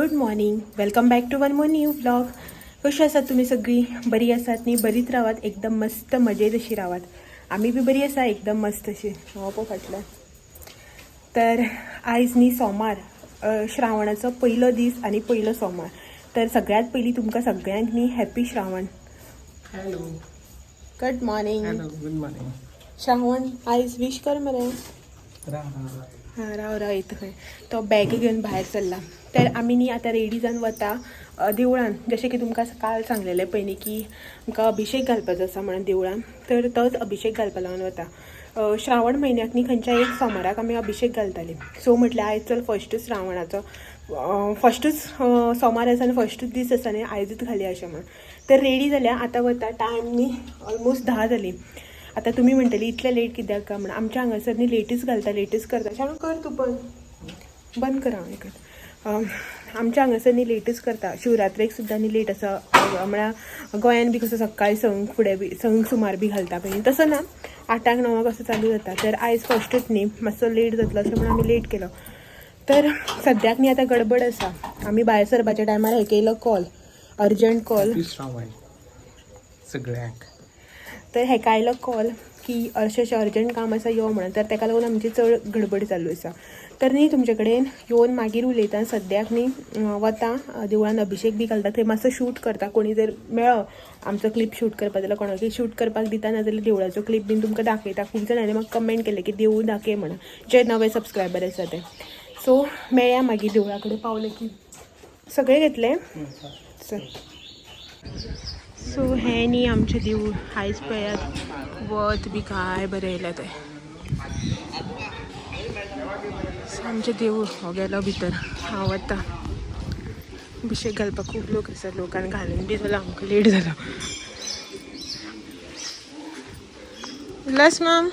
Good morning, welcome back to one more new vlog. कशी आसात तुमी सगळीं? बरी आसात न्ही? बरीच रावात, एकदम मस्त मजेत अशी रावात. आमी बी बरी आसा, एकदम मस्त अशी. हो पळय फाटल्यान. तर आयज न्ही सोमार, श्रावणाचो पयलो दीस आनी पयलो सोमार. तर सगळ्यात पयलीं तुमकां सगळ्यांक न्ही happy Shravan. Hello. Good morning. Hello, good morning. Shravan आयज विश कर मरे. राम राम. हां, राव राव, येता खंय तो बॅग घेवन भायर सरला. तर आमी न्ही आतां रेडी जावन वता देवळान. जशें की तुमकां काल सांगलेलें पळय न्ही की आमकां अभिशेक घालपाचो आसा म्हणून देवळान, तर तोच अभिशेक घालपा लागून वता. श्रावण म्हयन्याक न्ही खंयच्या एक सोमाराक आमी अभिशेक घालतालीं. सो म्हटल्यार आयज चल फस्टूच श्रावणाचो फस्टूच सोमार आसा आनी फस्टूच दीस आसा न्ही, आयजूच घालया अशें म्हणून. तर रेडी जाल्या, आतां वता. टायम न्ही ऑलमोस्ट 10 जालीं. आतां तुमी म्हणटली इतलें लेट कित्याक काय म्हणून. आमच्या हांगासर न्ही लेटूच घालता, लेटूच करता. शाणू कर तूं पण बंद कर हांव एक. आमच्या हांगासर न्ही लेटूच करता. शिवरात्रेक सुद्दां न्ही लेट आसा. म्हळ्यार गोंयान बी कसो सकाळी 6 फुडें बी 6 सुमार बी घालता पळय न्ही, तसो ना, 8 9 असो चालू जाता. तर आयज फस्टूच न्ही मातसो लेट जातलो अशें म्हणून आमी लेट केलो. तर सद्याक न्ही आतां गडबड आसा. आमी भायर सरपाच्या टायमार हेका येयलो call, urgent call. Happy Shravan सगळ्यांक. तर हेका आयलो कॉल की अशें अशें अर्जंट काम आसा यो म्हणून. तर तेका लागून आमची चड गडबड चालू आसा. तर न्ही तुमचे कडेन येवन मागीर उलयता. सद्याक न्ही वता देवळान, अभिशेक बी घालता, थंय मातसो शूट करता. कोणी जर मेळ्ळो आमचो क्लिप शूट करपाक जाल्यार कोणाकूय शूट करपाक दिता, नाजाल्यार देवळाचो क्लिप बीन तुमकां दाखयता. खूब जाणांनी म्हाका कमेंट केले की देवूळ दाखय म्हणून, जे नवे सबस्क्रायबर आसा ते. सो मेळया मागीर देवळा कडेन पावले की. सगळें घेतलें चल. सो हें न्ही आमचें देवूळ. आयज पळयात वत बी काय बरें येयलें तें. सो आमचें देवूळ, हो गेलो भितर, हांव वता अभिशेक घालपाक. खूब लोक आसा, लोकान घालून बी जालो, आमकां लेट जालो. उल्हास मॅम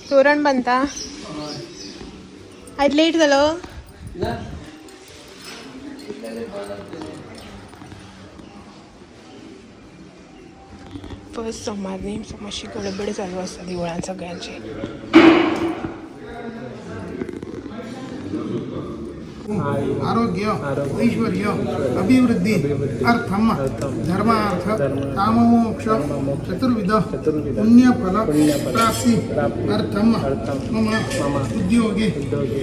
तोरण बांदता, आयज लेट जालो. फर्स्ट सोमार न्ही, सो मातशी गडबड चालू आसा देवळान सगळ्यांची. आरोग्य ऐश्वर्य अभिवृद्धी अर्थम धर्मार्थ काममोक्ष चतुर्विध पुण्यफल प्राप्ति अर्थम मम उद्योगे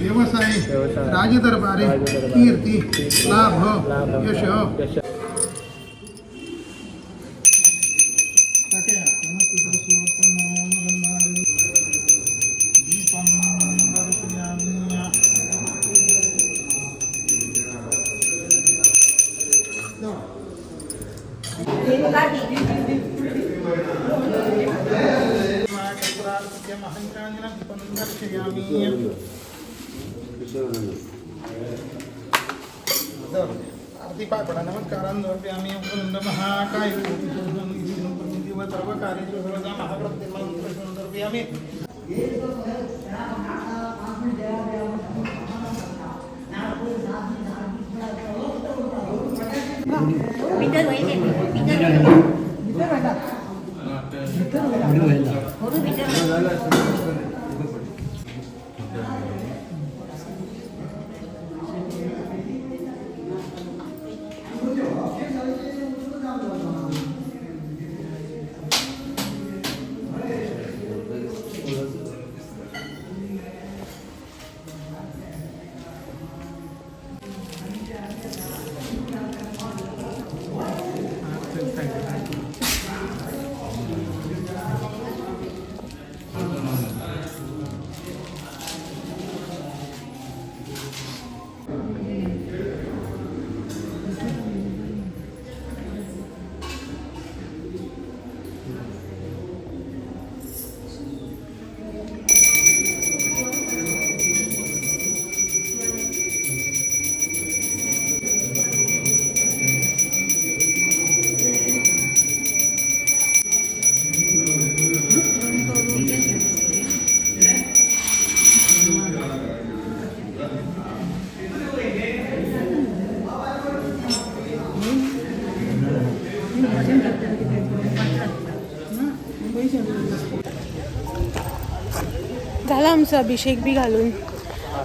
व्यवसाये राजदरबारे कीर्ती लाभ यश. आरती पाय पडा. नमस्कारां समर्पयामि. महाकाय सर्वकार्येषु सर्वदा महाप्रतिमां समर्पयामि. झाला आमचा अभिषेक बी घालून.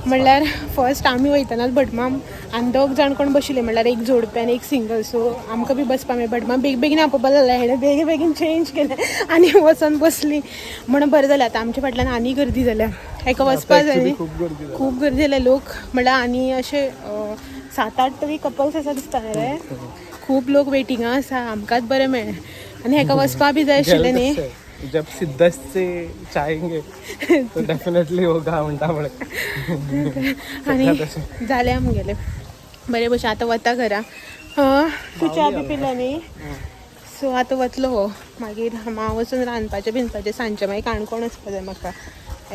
म्हणल्यार फर्स्ट आमी वयतनाच भटमाम आनी दोग जाण कोण बशिल्ले, म्हणल्यार एक जोडपें आनी एक सिंगल. सो आमकां बी बसपा मेळ्ळें. भटमाम बेग बेगीन आपोवपा जालें, हेणें बेगीन बेगीन चेंज केलें आनी वचोन बसली म्हणून बरें जालें. आतां आमच्या फाटल्यान आनी गर्दी जाल्या, हेका वचपा जाय. खूप गर्दी जाली. खूब गर्दी जाल्या लोक, म्हणल्यार आनी अशे 7-8 तरी कपल्स आसा दिसता रे. खूब लोक वेटिंगा आसा, आमकांच बरें मेळ्ळें. आनी हेका वचपा बी जाय आशिल्लें न्ही. गेलं तशें. जब सिद्धस से चाहेंगे तो डेफिनेटली होगा म्हणटा पळय. आनी जालें आमगेलें बरें भशेन. आतां वता घरा. तूं च्या बी पिलो न्ही? सो आतां वतलो हो, मागीर हांव वचून रांदपाचें बिंदपाचें. सांजचें मागीर काणकोण वचपा जाय म्हाका.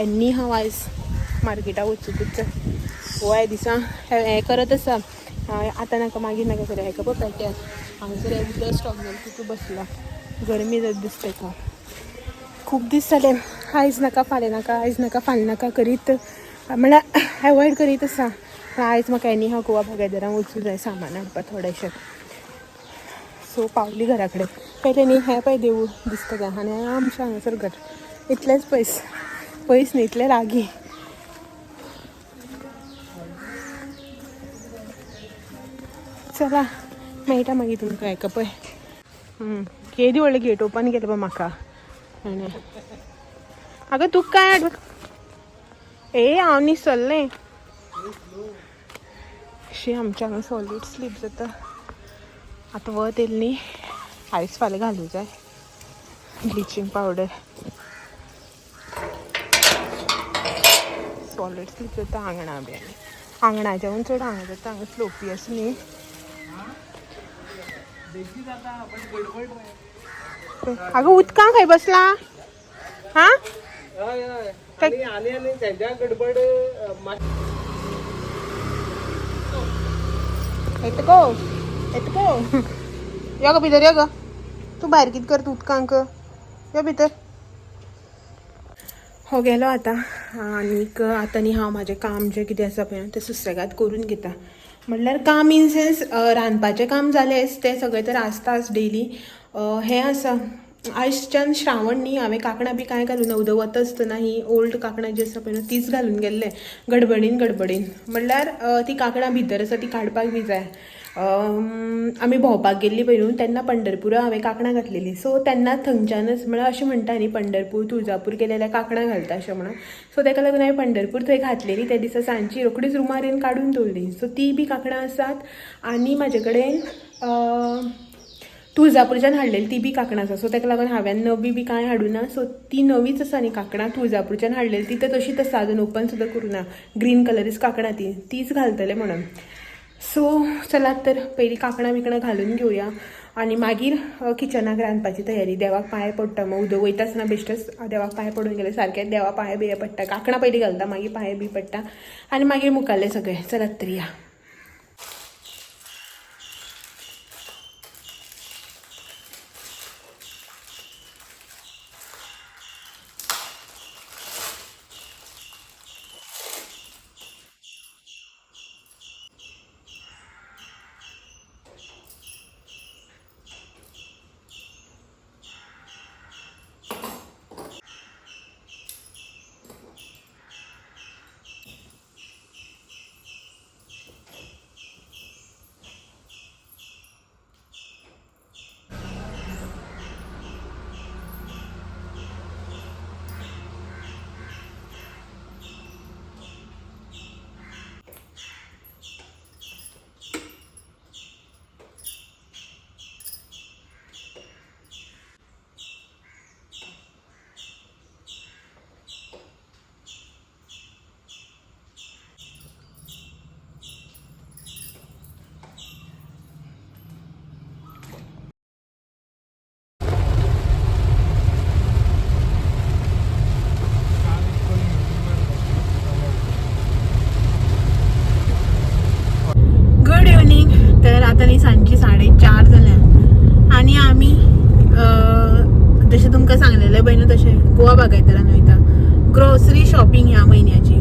एनी हांव आयज मार्केटाक वचुकूच जाय. हो दिसा हें करत आसा, आतां नाका मागीर नाका करूं. हेका पळय पेट्यार हांगासर हें उदक स्टॉक जालें, तितू बसला, गरमी जाता दिसता तेका. खूब दीस जाले आयज नाका फाल्यां नाका, आयज नाका फाल्यां नाका करीत, म्हणल्यार एवॉयड करीत आसा. पण आयज म्हाका एनी हांव गोवा बागायदारान वचूं जाय सामान हाडपाक थोडेशें. सो पावली घरा कडेन. पयलें न्ही हें पळय देवूळ दिसता तें, आनी आमचें हांगासर घर इतलेंच पयस, पयस न्ही इतलें लागीं. चला मेळटा मागीर तुमकां. हेका पळय केदी व्हडलें गेट ओपन केलें पळय म्हाका. आनी आगो तुका काय हाड ए, हांव निसरलें शी. आमच्या हांगा सॉलीड स्लीप जाता. आतां वत येयलें न्ही, आयज फाल्यां घालूं जाय ब्लिचींग पावडर. सॉलीड स्लीप जाता आंगणा बी, आनी आंगणाच्याहून चड हांगा जाता, हांगा स्लोपी आसा न्ही. आगो उदकां खंय बसला? हां आणि आणि त्याच्या गडबड येता गो, येता गो, यो गो भितर, यो गो. तूं भायर कितें करता उदकांक? यो भितर. हो गेलो आतां. आनीक आतां न्ही हांव म्हाजें काम जें कितें आसा पळय तें सुसेगाद करून घेता. म्हणल्यार काम इन सेन्स रांदपाचें काम जालेंच, तें सगळें तर आसताच डेली. हें आसा आयजच्यान श्रावण न्ही, हांवें कांकणां बी कांय घालूं ना. उदक वता आसतना ही ओल्ड कांकणां जी आसा पळय न्हू तीच घालून गेल्लें गडबडीन गडबडीन. म्हणल्यार ती कांकणां भितर आसा ती काडपाक बी जाय. आमी भोंवपाक गेल्ली पळय न्हू तेन्ना पंढरपुरा हांवें कांकणां घातलेलीं. सो तेन्ना थंयच्यानच म्हळ्यार अशें म्हणटा न्ही पंढरपूर तुळजापूर गेले जाल्यार कांकणां घालता अशें म्हणून. सो तेका लागून हांवें पंढरपूर थंय घातलेली त्या दिसा सांजची रोखडीच रुमार येवन काडून दवरली. सो ती बी कांकणां आसात. आनी म्हाजे कडेन तुळजापूरच्यान हाडलेली ती बी कांकणां आसा. सो तेका लागून हांवें नवी बी कांय हाडूं ना. सो ती नवीच आसा न्ही कांकणां तुळजापूरच्यान हाडलेली, ती तर तशीच आसा, अजून ओपन सुद्दां करूं ना. ग्रीन कलरीच कांकणां ती, तीच घालतलें म्हणून. सो चलात तर पयलीं कांकणां बिकणां घालून घेवया आनी मागीर किचनाक रांदपाची तयारी. देवाक पांय पडटा, मग उदक वयता आसतना बेश्टेच देवाक पांय पडून गेले सारकें देवा पांय बी पडटा. कांकणां पयलीं घालता मागीर पांय बी पडटा आनी मागीर मुखाल्लें सगळें. चलात तर या. Good evening. तर आतां न्ही सांजची 4:30 जाल्या आनी आमी जशें तुमकां सांगलेलें पळय न्हू तशें गोवा बागायतरान वयता ग्रोसरी शॉपिंग ह्या म्हयन्याची.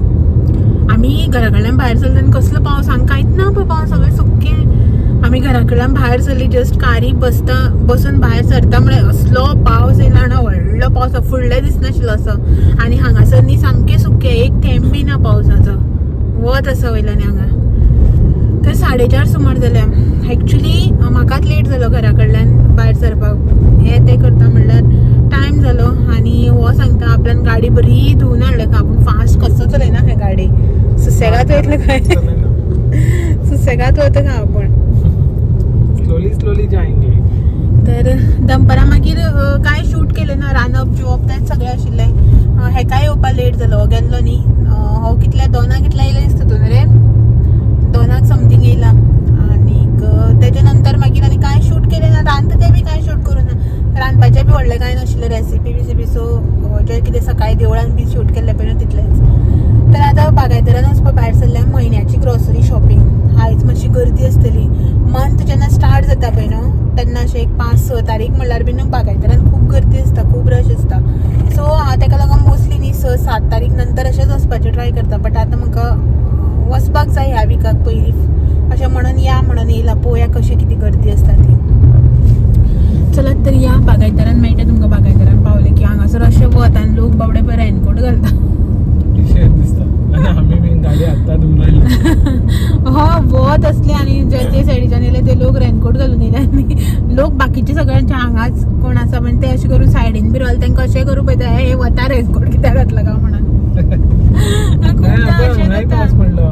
आमी घरा कडल्यान भायर सरले आनी कसलो पावस हांगा कांयच ना पळय, पावस सगळें सुकें. आमी घरा कडल्यान भायर सरली जस्ट कारी बसता बसून भायर सरता म्हळ्यार असलो पावस येयला आनी व्हडलो पावस फुडलें दिसनाशिल्लो असो. आनी हांगासर न्ही सामकें सुकें, एक थेंब बी ना पावसाचो. वत आसा वयल्यान हांगा. तर 4:30 सुमार जाल्या. एक्चुली म्हाकाच लेट जालो घरा कडल्यान भायर सरपाक, हे ते करता म्हणल्यार टायम जालो. आनी हो सांगता आपल्यान गाडी बरी धुवून हाडल्या खंय, आपूण फास्ट कसो चलयना खंय गाडी, सुसेगाद वयतले खंय, सुसेगाद वता खंय आपूण. स्लोली स्लोली जाएंगे. तर दनपरां मागीर कांय शूट केलें ना, रांदप जेवप तेंच सगळें आशिल्लें. हेका येवपा लेट जालो, हो गेल्लो न्ही. हो कितल्या दोनाक कितल्या येयला दिसता तूं रे, दोनाक समथींग येयला. आनीक तेजे नंतर मागीर आनी कांय शूट केलें ना, रांदता तें बी कांय शूट करूं ना, रांदपाचें बी व्हडलें कांय नाशिल्लें रेसिपी बिसिपी. सो जें कितें सकाळीं देवळान बी शूट केल्लें पळय न्हू तितलेंच. तर आतां बागायतरान वचपा भायर सरल्या, म्हयन्याची ग्रॉसरी शॉपिंग. आयज मातशी गर्दी आसतली, मंथ जेन्ना स्टार्ट जाता पळय न्हू तेन्ना अशें एक 5-6 तारीख म्हणल्यार बी न्हू बागायतरान खूब गर्दी आसता, खूब रश आसता. सो हांव तेका लागून मोस्टली न्ही 6-7 तारीख नंतर अशेंच वचपाचें ट्राय करता. बट आतां म्हाका वचपाक जाय ह्या विकाक पयलीं अशें म्हणून या म्हणून येयला, पळोवया कशें कितें गर्दी आसता ती. चलात तर या बागायतरान मेळटा तुमकां. बागायतरान पावलें की हांगासर अशें वत आनी लोक बाबडे पळय रेनकोट घालता. दिसता आणि आम्ही बी गाडी आत्ता धुवून हाडली. हो वत असले आनी जे ते सायडीच्यान येयले ते लोक रेनकोट घालून येयले आनी लोक बाकीचे सगळ्यांचे हांगाच कोण आसा पण ते अशें करून सायडीन बी रावले, तांकां अशें करून पळयता हे वता रेनकोट कित्याक घातला काय म्हणून. नाही, खूपदां आता अशें नाही जाता. पाऊस पडलो.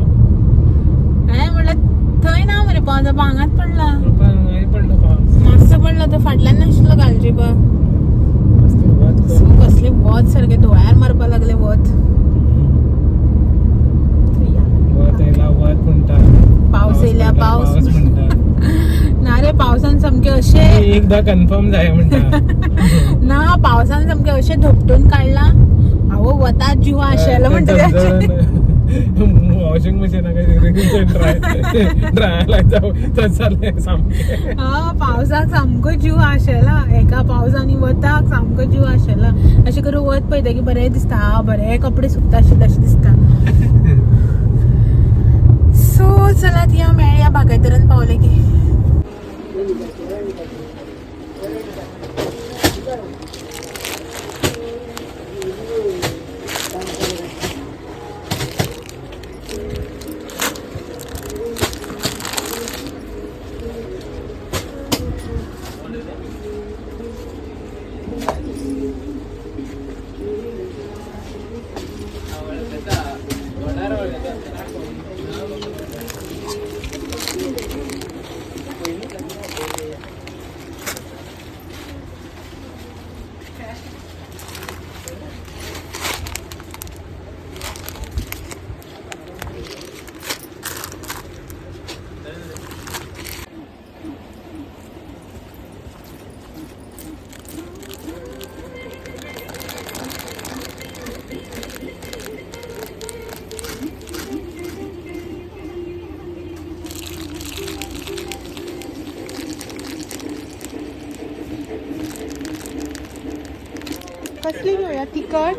हांवें म्हणल्यार थंय ना मरे पावस, हांगाच पडला. नाही पडलो पाऊस. मातसो पडलो तो फाटल्यान नाशिल्लो घालचे बघ. मस्त वत. सो कसले वत सारकें दोळ्यार मारपाक लागले वत. वत येयला वत म्हणटा, पावस येयला पडला, पावस म्हणटा. ना रे पावसान सामकें अशें एकदा कन्फर्म जाय म्हणटा. ना पावसान सामकें अशें धोपटून काडलां, आवो वता जीव आशेलो म्हणटा. वॉशिंग मशीन ड्राय ड्रायला जावं सामकें. हा पावसाक सामको जीव आशेला, एका पावसान वताक सामको जीव आशेला. अशें करून वत पळयता की बरें दिसता, हा बरें कपडे सुकता आशिल्ले अशें दिसता. सो चलात या मेळया बागायतरान पावले की. कसली घेऊया तिखट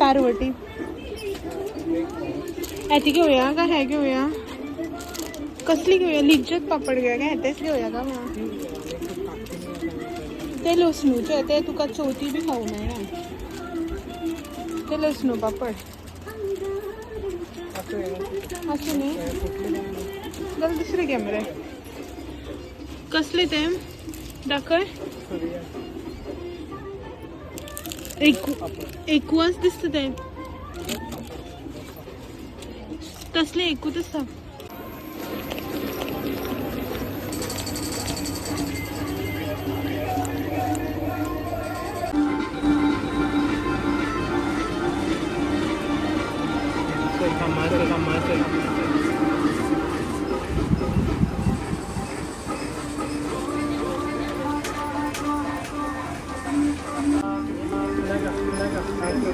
तारवटी ती घेऊया का हे घेऊया, कसली घेऊया? लिज्जत पापड घेऊया का तेच घेऊया का? मग ते लसणूचे ते तुका चवथी बी खावंक मेळना ते लसणू पापड आसूं न्ही जाल्यार दुसरे घे मरे. कसले ते दाखय. एकूच दिसता ते, तसले एकूच आसा.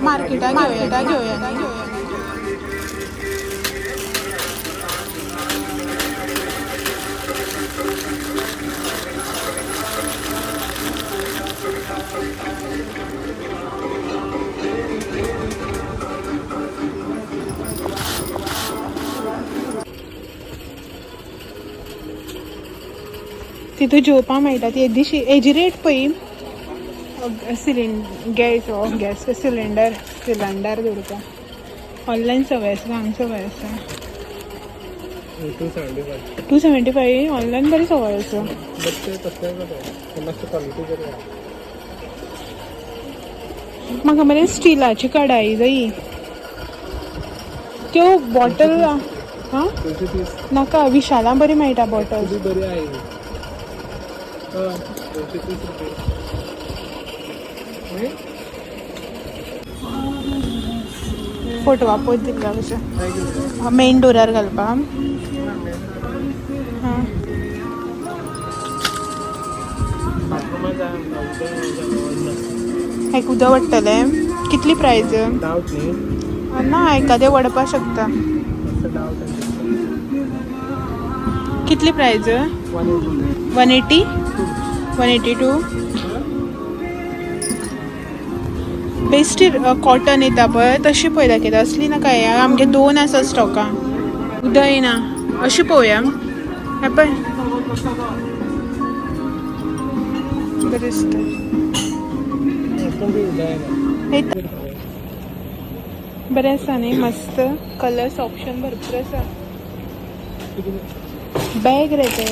मार्केटाक घेवया घेवया. तितून जेवपाक मेळटा ती येदीशी हेजी रेट पळय गॅस हो गॅस सिलिंडर सिलिंडर दवरता. ऑनलायन सवय आसा, हांगा सवय आसा. 275. 275 ऑनलायन बरी सवय आसा. बट ते तसले बरें, मातशें क्वॉलिटी बरी आहा. म्हाका मरे स्टिलाची कढाई जायी, त्यो बॉटल हां. 230. नाका, विशाला बरी मेळटा बॉटल. तुजी बरी आहे. हय, 230 रुपये. न्ही? फोटवा पोत दिल्ला कशें मेन डोरार घालपा. हां. बाथरुमा जाय आमकां, उदक. हेका उदक वाडटलें. कितली प्रायज? डावट न्ही. ना, एकादें वडपा शकता. मातसो डावट. कितली प्रायज? 180. 180, 182. बेस्टी कॉटन येता पळय तशी पळय दाखयता. असली नाका. हे आमगे दोन आसा स्टॉकान. उदक येना अशी पळोवया. हें पळय, बरें दिसता. हातून बी उदक येना. हे बरें आसा न्ही? मस्त कलर्स ऑप्शन भरपूर आसा. बॅग रे ते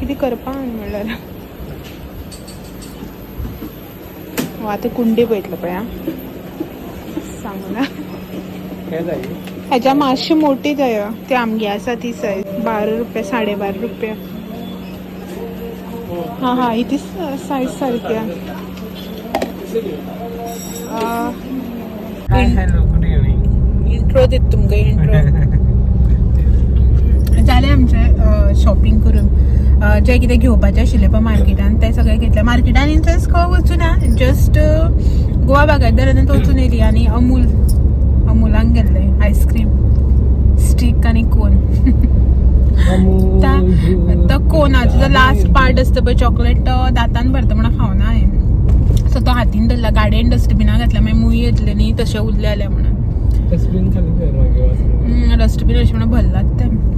कितें करपा म्हणल्यार. हो, आतां कुंडी पळयतलो पळय. आं, सांगू ना. हे जाय. हेच्या मातशी मोठी जाय. ते आमगे आसा ती सायज 12 रुपया, 12.5 रुपया. हां हां, ही ती सायज सारकी. Hi, hello, good evening. Intro दित तुमकां, इंट्रो. जालें आमचें शॉपिंग करून. जें कितें घेवपाचें आशिल्लें पळय मार्केटान तें सगळें घेतलें. मार्केटान इन सेन्स खंय वचूना, जस्ट गोवा बागायतदारान वचून येयली आनी अमूल, अमुलान गेल्ले, आयस्क्रीम स्टीक आनी कोन. तो कोनाचो जो लास्ट पार्ट आसता पळय चॉकलेट, तो दातान भरता म्हणून खावना हांवें. सो तो हातीन धरला, गाडयेन डस्टबिना घातला. मागीर मुय येतले न्ही, तशें उरलें जाल्यार म्हणून. डस्टबीन खाली कर मागीर वचून. डस्टबीन अशें म्हणून भरलात तें.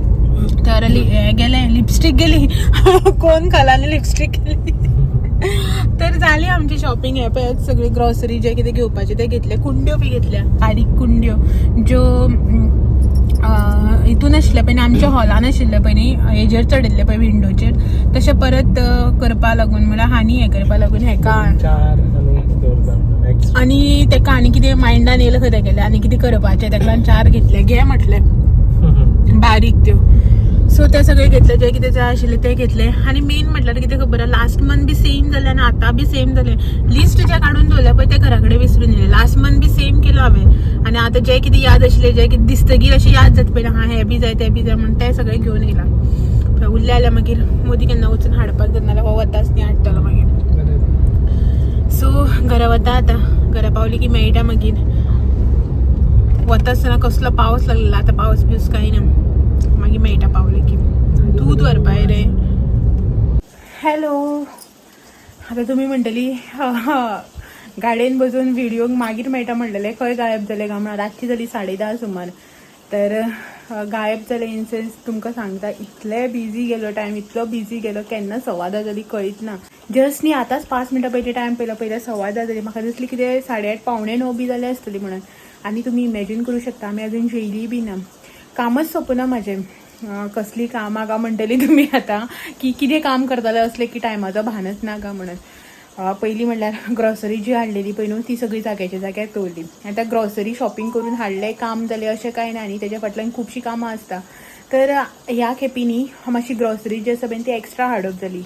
तर हें गेलें, लिपस्टीक गेली. कोन खाला आनी लिपस्टीक गेली. तर जाली आमची शॉपिंग. हें पळयात, सगळी ग्रॉसरी जे कितें घेवपाचें तें घेतलें. कुंड्यो बी घेतल्या, बारीक कुंड्यो ज्यो हितून आशिल्ले पळय न्ही, आमच्या हॉलान आशिल्ले पळय न्ही, हेजेर चडयल्ले पळय विंडोचेर, तशें परत करपा लागून, म्हळ्यार हानी हें करपा लागून हेका. चार आनी दवरता एक्स्ट्रा. आनी तेका आनी कितें मायंडान येयलें खंय तेगेलें, आनी कितें करपाचें, तेका लागून चार घेतले. घे म्हटलें, बारीक त्यो. सो ते सगळे घेतले, जे कितें जाय आशिल्लें ते घेतले. आनी मेन म्हटल्यार कितें खबर आहा, लास्ट मंथ बी सेम जालें आनी आतां बी सेम जालें. लिस्ट जें काडून दवरलें पळय तें घरा कडेन विसरून येयलें. लास्ट मंथ बी सेम केलो हांवें आनी आतां जें कितें याद आशिल्लें, जें कितें दिसतगीर अशें याद जाता पळय, हां हें बी जाय, तें बी जाय म्हण, तें सगळें घेवन येयलां. पळय, उरलें जाल्यार मागीर मोदी केन्ना वचून हाडपाक जाता, नाल्यार हो वताच न्ही, हाडटलो मागीर. सो घरा वता आतां. घरा पावली की मेळटा मागीर. वता आसतना कसलो पावस लागलेलो, आतां पावस बिवस कांय ना. मागीर मेळटा पावले की. दूद व्हरपा रे. हॅलो, आतां तुमी म्हणटली गाडयेन बसून व्हिडिओ मागीर मेळटा म्हणलेलें, खंय गायब जालें काय म्हणून. रातची जाली 10:30 सुमार. तर गायब जालें इन सेन्स तुमकां सांगता, इतले बिजी गेलो टायम, इतलो बिजी गेलो, केन्ना 10:15 जाली कळीत ना. जस्ट न्ही, आतांच 5 मिनटां पयलीं टायम पयलो, पयल्या 10:15 जाली. म्हाका दिसली कितें 8:30, 8:45 बी जाले आसतली म्हणून. आनी तुमी इमॅजीन करूं शकता, आमी अजून जेयली बी ना. कामच सोंपना म्हाजें. कसली कामां का म्हणटली तुमी आतां, की कितें काम करताले असलें की टायमाचो भानच ना का म्हणून. पयलीं म्हणल्यार ग्रॉसरी जी हाडलेली पळय न्हू, ती सगळी जाग्याच्या जाग्यार दवरली. आतां ग्रॉसरी शॉपिंग करून हाडलें, काम जालें अशें कांय ना न्ही, तेज्या फाटल्यान खुबशीं कामां आसता. तर ह्या खेपी न्ही मातशी ग्रॉसरी जी आसा पळय ती एक्स्ट्रा हाडप जाली.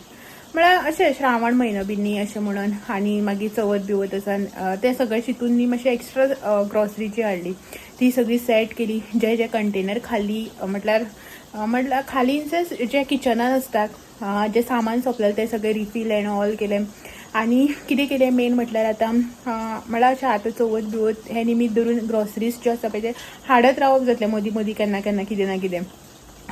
म्हळ्यार अशें श्रावण म्हयनो बी न्ही अशें म्हणून, आनी मागीर चवथ बिवत आसा, तें सगळें चिंतून न्ही मातशें एक्स्ट्रा ग्रॉसरी जी हाडली ती सगळी सेट केली. जे जे कंटेनर खाली, म्हटल्यार खाली इन सेन्स जे किचनान आसता, जे सामान सोंपलेलें तें सगळें रिफील एंड ऑल केलें. आनी कितें केलें मेन म्हटल्यार आतां, म्हळ्यार अशें आतां चवथ बिवत हें निमीत धरून ग्रॉसरीज ज्यो आसा पळय ते हाडत रावप जातलें मदीं मदीं, केन्ना केन्ना कितें ना कितें.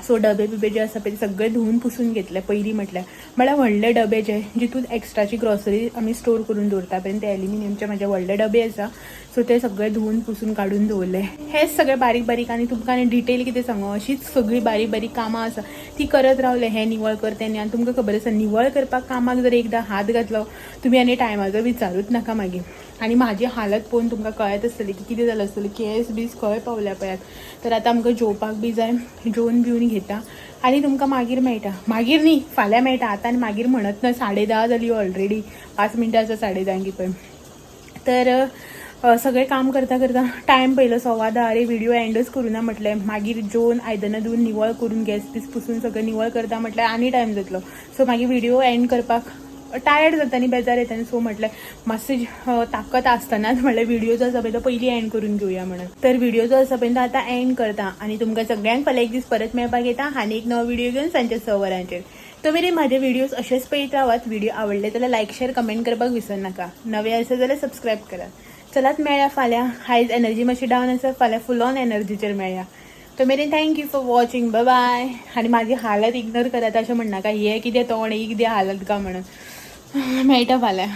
सो डबे बिबे जे आसा पळय ते सगळे धुवून पुसून घेतले पयलीं. म्हटल्यार म्हळ्यार व्हडले डबे जे जितून एक्स्ट्राची ग्रॉसरी आमी स्टोर करून दवरता पळय, ते एल्युमिनियमचे म्हाजे व्हडले डबे आसा. सो ते सगळे धुवून पुसून काडून दवरले. हेच सगळे बारीक बारीक आनी तुमकां आनी डिटेल कितें सांगू, अशीच सगळीं बारीक बारीक कामां आसा ती करत रावले. हें निवळ कर, तें. आनी तुमकां खबर आसा, निवळ करपाक कामाक जर एकदां हात घातलो तुमी आनी टायमाचो विचारूच नाका मागीर. आनी म्हाजी हालत पळोवन तुमकां कळत आसतली की कितें जालां आसतलें. केंस बीस खंय पावल्या पळयात. तर आतां आमकां जेवपाक बी जाय. जेवन बिवन घेता आनी तुमकां मागीर मेळटा. मागीर न्ही, फाल्यां मेळटा. आतां आनी मागीर म्हणत ना. 10:30 जाली ऑलरेडी, 5 मिनटां आसा 10:30 पळय. तर सगळें काम करता करता टायम पयलो 10:15. अरे, व्हिडिओ एंडच करूं ना म्हटलें. मागीर जेवन, आयदनां धुवन, निवळ करून, गॅस बीस पुसून सगळें निवळ करता म्हटल्यार आनी टायम जातलो. सो मागीर व्हिडिओ एंड करपाक टायर्ड जाता आनी बेजार येता आनी सो म्हटलें, मातशें ताकद आसतनाच म्हळ्यार व्हिडिओ जो आसा पळय तो पयलीं एंड करून घेवया म्हणून. तर व्हिडिओ जो आसा पळय तो आतां एंड करता आनी तुमकां सगळ्यांक फाल्यां एक दीस परत मेळपाक येता आनी एक नवो व्हिडिओ घेवन सांजचे 6 वरांचेर. तो मेरेन म्हाजे व्हिडियोज अशेच पळयत रावात. व्हिडिओ आवडले जाल्यार लायक, शेअर, कमेंट करपाक विसर नाका. नवे आसा जाल्यार सबस्क्रायब करात. चलात, मेळया फाल्यां. आयज एनर्जी मातशी डावन आसा, फाल्यां फूल ऑन एनर्जीचेर मेळया. तो मेरेन thank you for watching, bye bye. आनी म्हाजी हालत इग्नोर करात, अशें म्हणनाका, हें कितें तोंड, ही कितें हालत का म्हणून. मेळटा फाल्यां.